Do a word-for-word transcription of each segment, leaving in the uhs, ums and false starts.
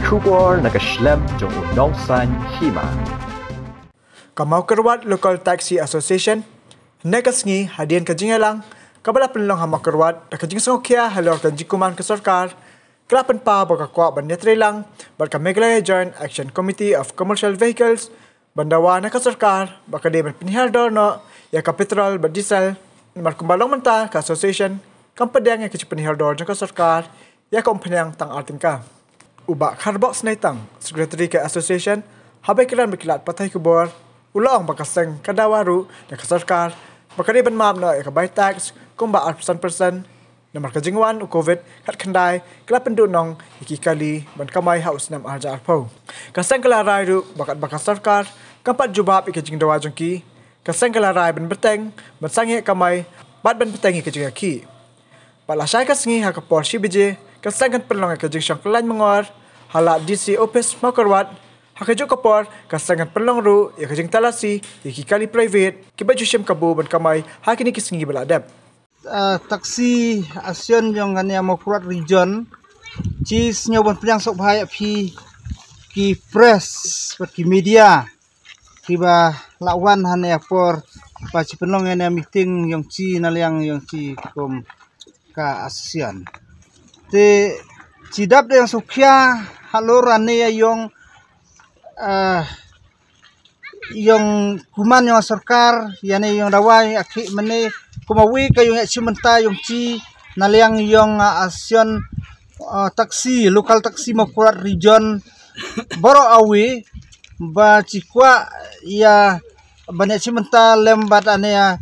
Khubor na ka shlem jong u nongsan hima. Ka Mawkyrwat Local Taxi Association, na ka sngi hadien ka jingïalang kaba la pynlong ha Mawkyrwat da ka jingsngewkhia halor ka jingkuman ka sorkar, ka la pynpaw ba ka kwah ban ïatreilang bad ka Meghalaya Joint Action Committee of Commercial Vehicles ban dawa na ka sorkar ba ka dei ban pynhiar dor noh ïa ka petrol bad diesel. Namar kumba long mynta, ka association kam pdiang ïa ka jingpynhiar dor jong ka sorkar ïa ka umphniang tang ar tyngka. U Bah Kharbok Sneitang, secretary ka association, haba kren bad ki lad pathai khubor, u la ong ba ka seng ka dawa ruh na ka sorkar ba ka dei ban map noh ïa ka bai tax kumba arphew percent. Namar ka jingwan u Covid khatkhyndai ka la pynduhnong ïa ki kali ban kamai ha u snem arhajar arphew. Ka seng ka la rai ruh ba katba ka sorkar kam pat jubab ïa ka jingdawa jong ki, ka seng ka la rai ban bteng ban sangeh kamai bad ban bteng ïa ka jingïakhih. Bad lashai ka sngi ha ka por shi baje, ka seng kan pynlong ïa ka jingshong khlaiñ mangor ha lad D C office Mawkyrwat. Ha kajuh ka por, ka seng kan pynlong ruh ïa ka jingtalasi ïa ki kali private kiba ju shim kabu ban kamai ha kine ki sngi ba la dep. Ah, taxi association jong kane Mawkyrwat region, chi sngew ban pdiang sngewbha ïa phi ki press bad ki media kiba la wan ha ne por ba chi pynlong ïa ne meeting jong chi na liang jong chi kum ka association. Te chi dap da ïong sngewkhia halor ane ïong, ah, ïong kuman ïong sorkar ïa ne ïong dawa ïong ïakhih mynne, kum uwei ka ïong ïashim bynta jong chi na liang ïong, ah, association, ah, taxi, local taxi Mawkyrwat region baroh uwei, ba chi kwah ïa ban ïashim bynta lem bad ane, ah,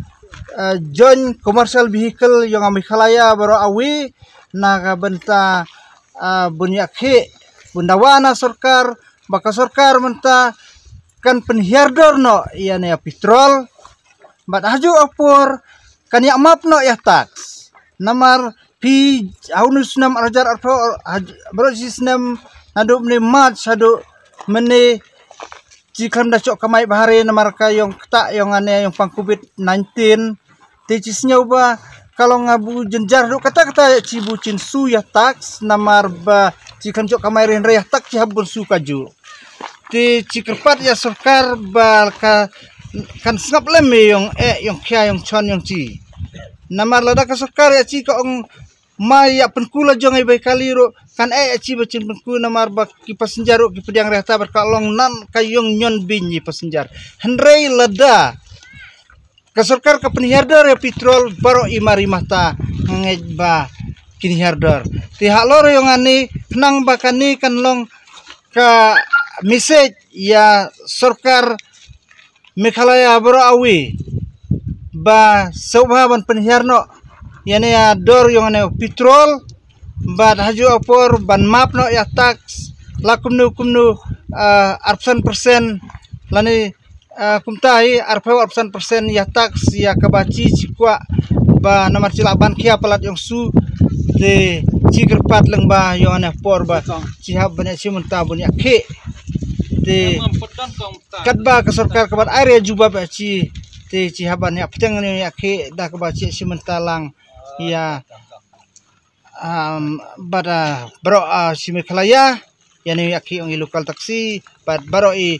joint commercial vehicle ïong Meghalaya baroh uwei na ka bynta, ah, bun ïakhih, bun dawa na sorkar ba ka sorkar mynta kan pynhiar dor noh ïa ne petrol. Bad hajuh apor kan ïa map noh ïa tax. Namar phi ha une u snem arhajar arphew, haj-, baroh shi snem naduh mynne March haduh mynne chi khlem da shoh kamai bahari namar ka ïong kata ïong ane ïong pang Covid nineteen. Te chi sngew ba ka long abu jynjar ruh kata kata ïa chi bu chin su ïa tax namar ba chi khlem shoh kamai ri hynrei ïa tax chi hap bun su kajuh. Te chi kyrpad ïa sorkar ba ka kan sngap lem ïong eh ïong khia ïong chon ïong chi. Namar lada ka sorkar ïa chi ka ong ma ïa pynku la jong ïa bai kali ruh kan eh ïa chi ba chin pynku namar ba ki passenger ruh ki pdiang rehta bad ka long nan ka ïong ñion beiñ ïa passenger. Hynrei lada ka sorkar ka pynhiar dor ïa petrol baroh i mar i mata ngeit ba kin hiar dor. Te halor ïong ani khnang ba kani kan long ka message ïa sorkar Meghalaya baroh uwei ba sngewbha ban pynhiar noh ïa ne ïa dor ïong ane petrol bad hajuh apor ban map noh ïa tax la kumno kumno, ah, arphew percent lane ah, kumta hi arphew arphew percent ïa tax ïa kaba chi chi kwah ba namar chi lah ban khia palat ïong su te chi kyrpad leng ba ïong ane por ba chi hap ban ïa shim bynta ban ïa khih te katba ka sorkar ka ban ai re jubab ïa chi te chi hap ban ïa pteng ne ïa khih da kaba chi shim bynta lang ïa um, bad, ah, baroh, ah, shi Meghalaya ïa ne ïa ki ong i local taxi bad baroh i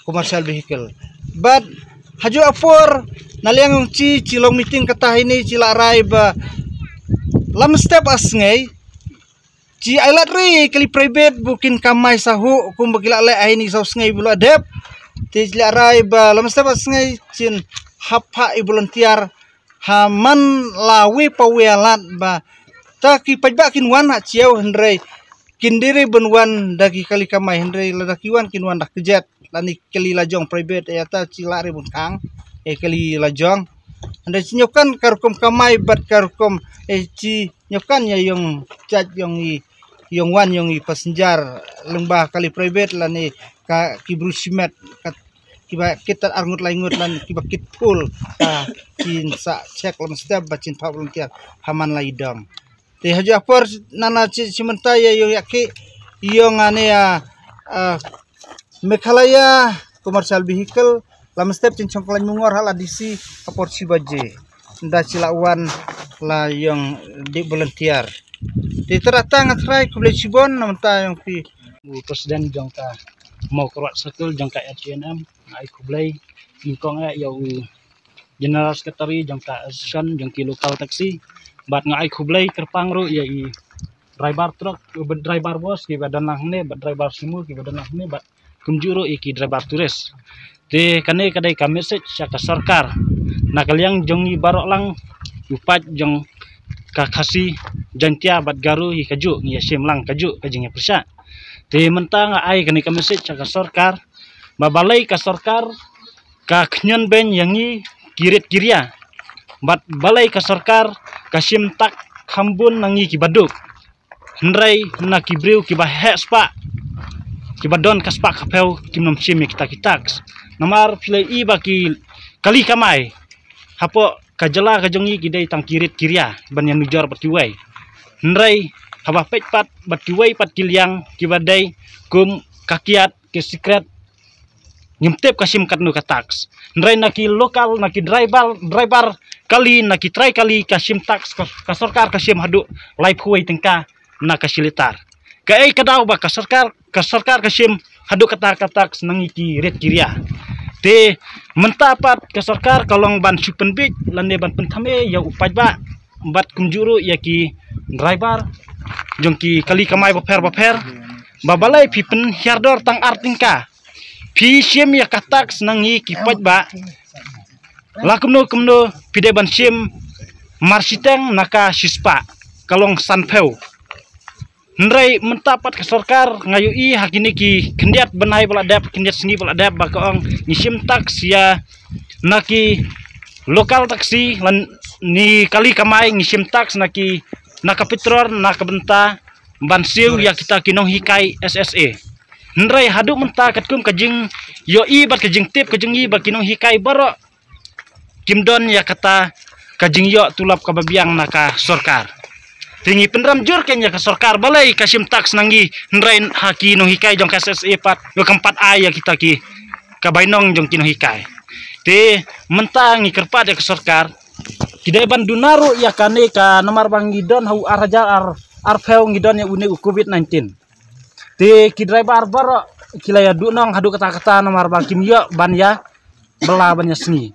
commercial vehicle. Bad hajuh apor na liang ong chi chi long meeting kata hi ni chi la rai ba lam step asngei chi ai lad ri kali private bu kin kamai sahu kum ba ki la leh ai ni sau sngi bu la dep. Te chi la rai ba lam step asngei chin hap ha i volunteer ha man la wi pa wi alat ba ta ki paidbah kin wan ha chiaw hynrei kin diri ban wan da ki kali kamai hynrei lada ki wan kin wan da kjet lani kali la jong private ïa ta chi la ri bun khang e kali la jong hynrei chi nyokan ka rukom kamai bad ka rukom e chi nyokan ïa ïong jait ïong i ïong wan ïong i passenger lyngba kali private lani ka ki bru shimet ka kiba kit tat arngut laingut lan kiba kit phul ka chin sa check lam step ba chin pha volunteer ha man la i dong. Te hajuh apor nana chi chi mynta ïa ïong ïa ki ïong ane ïa, ah, Meghalaya commercial vehicle lam step chin chong khlaiñ mungor ha la D C apor chi baje. Nda chi la wan la ïong di volunteer. Te tara tang a trai khublei chibon na mynta ïong phi. U president jong ka Mawkyrwat Circle jong ka F G N M, nga ai khublei nyngkong eh ïa u general secretary jong ka association jong ki local taxi, bad nga ai khublei kyrpang ruh ïa i driver truck, bad driver bus kiba don lang hangne, bad driver sumo kiba don lang hangne, bad kumjuh ruh ïa ki driver tourist. Te kane ka dei ka message sha ka sorkar na ka liang jong ngi baroh lang, u paid jong ka Khasi, Jaiñtia bad Garo hi kajuh ngi ïa shim lang kajuh ka jingïapyrshah. Te mynta nga ai kane ka message sha ka sorkar, ba balei ka sorkar ka khñiot beiñ ïa ngi ki rit ki ria, bad balei ka sorkar ka shim tax kham bun na ngi kiba duk. Hynrei na ki briew kiba heh spah, kiba don ka spah ka phew, kim nym shim ïa kita ki tax. Namar phi la i ba ki kali kamai hapoh ka jylla ka jong ngi ki dei tang ki rit ki ria ban ïanujor bad kiwei. Hynrei haba peit pat bad kiwei pat ki liang kiba dei kum ka kiad, ki sikret, ngim tip ka shim katno ka tax. Hynrei na ki local, na ki driver, driver kali, na ki trai kali ka shim tax, ka, ka sorkar ka shim haduh laiphew wei tyngka na ka shi litar. Kaei ka daw ba ka sorkar, ka sorkar ka shim haduh kata ka tax na ngi ki rit ki ria? Te mynta pat ka sorkar ka long ban shu pynbeit lane ban pynthame ïa u paidbah bad kumjuh ruh ïa ki driver jong ki kali kamai bapher bapher, ba balei phi pynhiar dor tang ar tyngka, phi shim ïa ka tax na ngi ki paidbah, la kumno kumno phi dei ban shim marshiteng na ka shispah, ka long sanphew. Hynrei mynta pat ka sorkar, nga ïohi ha kine ki khyndiat bnai ba la dep, khyndiat sngi ba la dep, ba ka ong ngi shim tax ïa na ki local taxi lane kali kamai, ngi shim tax na ki, na ka petrol, na ka bynta ban siew ïa kita ki nonghikai S S A. Hynrei haduh mynta katkum ka jingïohi bad ka jingtip ka jong ngi ba ki nonghikai baroh kim don ïa kata ka jingïoh tulop kaba biang na ka sorkar. Te ngi pynrem jur keiñ ïa ka sorkar, balei ka shim tax na ngi, hynrei ha ki nonghikai jong ka S S A pat, ïoh kam pat ai ïa kita ki, ka bainong jong ki nonghikai. Te mynta ngi kyrpad ïa ka sorkar, ki dei ban duna ruh ïa kane ka, namar ba ngi don ha u ar hajar ar, arphew ngi don ïa une u covid nineteen. Te ki driver baroh ki la ïa duhnong haduh katta katta namar ba kim ïoh ban ïa bylla ban ïa sngi.